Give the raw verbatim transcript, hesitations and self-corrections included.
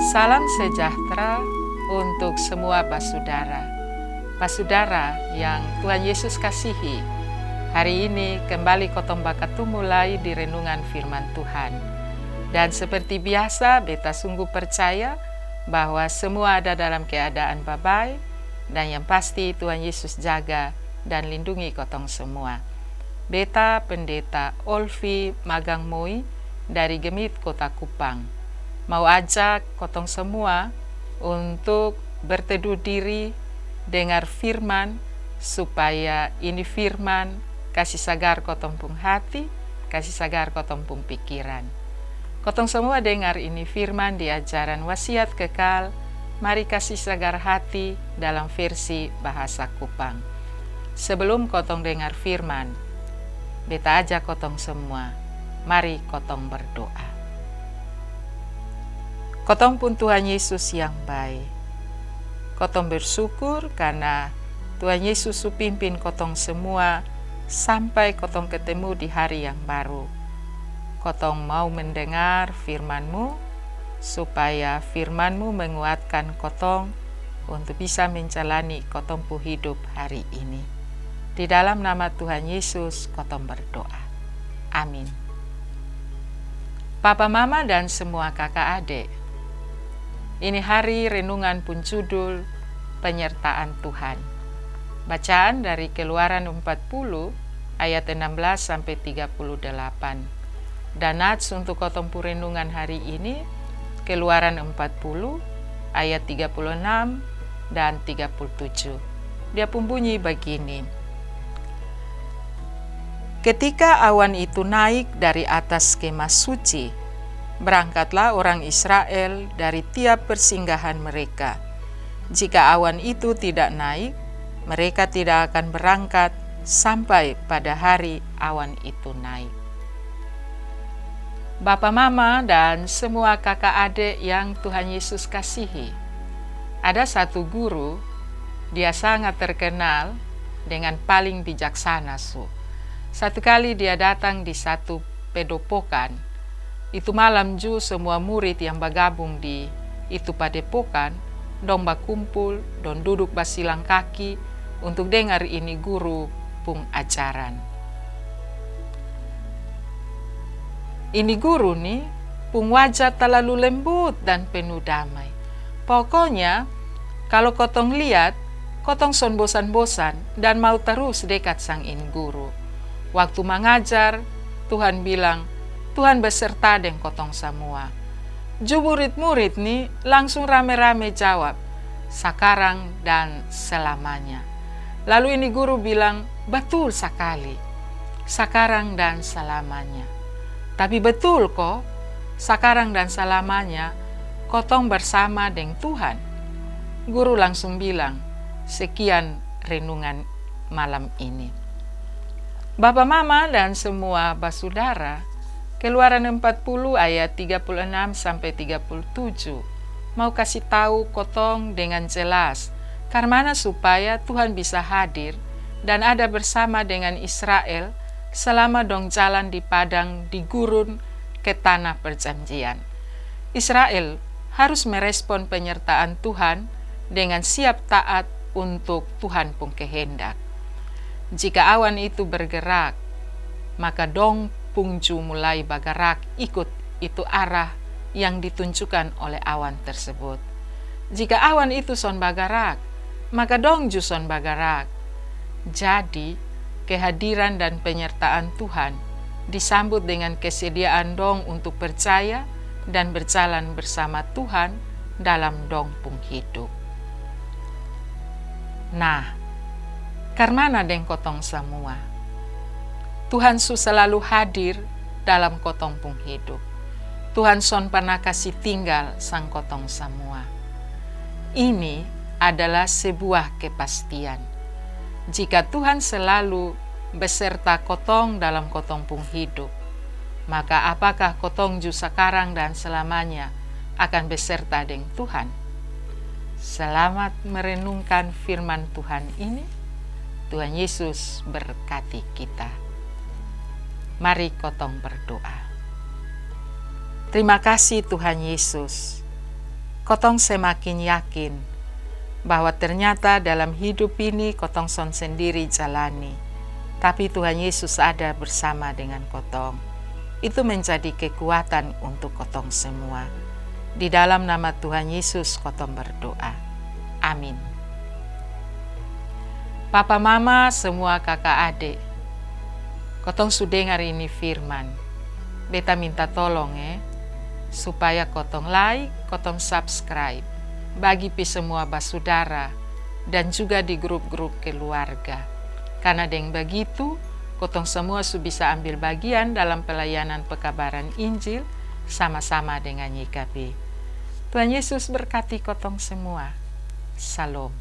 Salam sejahtera untuk semua basudara. Basudara yang Tuhan Yesus kasihi, hari ini kembali kotong bakatumu lai di renungan firman Tuhan. Dan seperti biasa, beta sungguh percaya bahwa semua ada dalam keadaan babae, dan yang pasti Tuhan Yesus jaga dan lindungi kotong semua. Beta Pendeta Olfi Magang Moi dari GMIT Kota Kupang mau ajak kotong semua untuk berteduh diri, dengar firman, supaya ini firman kasi sagar kotong pung hati, kasi sagar kotong pung pikiran. Kotong semua dengar ini firman di ajaran Wasiat Kekal, Mari Kasi Sagar Hati dalam versi bahasa Kupang. Sebelum kotong dengar firman, beta ajak kotong semua, mari kotong berdoa. Kotong pung Tuhan Yesus yang bae, kotong bersyukur karna Tuhan Yesus su pimpin kotong semua sampai kotong ketemu di hari yang baru. Kotong mau mendengar firman-Mu, supaya firman-Mu menguatkan kotong untuk bisa menjalani kotong pu hidup hari ini. Di dalam nama Tuhan Yesus kotong berdoa. Amin. Papa, mama, dan semua kaka ade, ini hari renungan pung judul Penyertaan Tuhan. Bacaan dari Keluaran empat puluh ayat enam belas sampai tiga puluh delapan. Dan nats untuk kotong pu renungan hari ini, Keluaran empat puluh ayat tiga puluh enam dan tiga puluh tujuh. Dia pung bunyi bagini. Ketika awan itu naik dari atas kemah suci, berangkatlah orang Israel dari tiap persinggahan mereka. Jika awan itu tidak naik, mereka tidak akan berangkat sampai pada hari awan itu naik. Bapa, mama, dan semua kaka ade yang Tuhan Yesus kasihi. Ada satu guru, dia sangat terkenal dengan paling bijaksana su. Satu kali dia datang di satu pedopokan. Itu malam ju semua murid yang bagabung di itu padepokan, dong bakumpul, dong duduk basilang kaki untuk dengar ini guru pung ajaran. Ini guru ni pung wajah talalu lembut dan penuh damai. Pokonya, kalo kotong liat, kotong son bosan-bosan dan mau tarus dekat sang ini guru. Waktu mangajar, Tuhan bilang, Tuhan beserta deng kotong samua. Ju murid-murid ni langsung rame-rame jawab, sakarang dan selamanya. Lalu ini guru bilang, betul sakali, sakarang dan salamanya. Tapi betul ko, sakarang dan salamanya kotong bersama deng Tuhan? Guru langsung bilang, sekian renungan malam ini. Bapa, mama, dan semua basudara, Keluaran empat puluh ayat tiga puluh enam sampai tiga puluh tujuh mau kasi tau kotong dengan jelas karmana supaya Tuhan bisa hadir dan ada bersama dengan Israel selama dong jalan di padang di gurun ke tanah perjanjian. Israel harus merespon penyertaan Tuhan dengan siap taat untuk Tuhan pung kehendak. Jika awan itu bergerak, maka dong pung ju mulai bagarak ikut itu arah yang ditunjukkan oleh awan tersebut. Jika awan itu son bagarak, maka dong ju son bagarak. Jadi, kehadiran dan penyertaan Tuhan disambut dengan kesediaan dong untuk percaya dan berjalan bersama Tuhan dalam dong pung hidup. Nah, karmana deng kotong samua? Tuhan su salalu hadir dalam kotong pung hidup. Tuhan son parna kasi tinggal sang kotong samua. Ini adalah sebuah kepastian. Jika Tuhan selalu beserta kotong dalam kotong pung hidup, maka apakah kotong ju sakarang dan selamanya akan beserta deng Tuhan? Selamat merenungkan firman Tuhan ini. Tuhan Yesus berkati kita. Mari kotong berdoa. Terima kasih Tuhan Yesus. Kotong semakin yakin bahwa ternyata dalam hidup ini kotong son sendiri jalani, tapi Tuhan Yesus ada bersama dengan kotong. Itu menjadi kekuatan untuk kotong semua. Di dalam nama Tuhan Yesus kotong berdoa. Amin. Papa mama semua kaka ade, kotong su dengar ini firman. Beta minta tolong e, supaya kotong like, kotong subscribe, bagi pi semua basudara, dan juga di grup-grup keluarga. Karena deng begitu, kotong semua su bisa ambil bagian dalam pelayanan pekabaran Injil sama-sama dengan Y K B. Tuhan Yesus berkati kotong semua. Salom.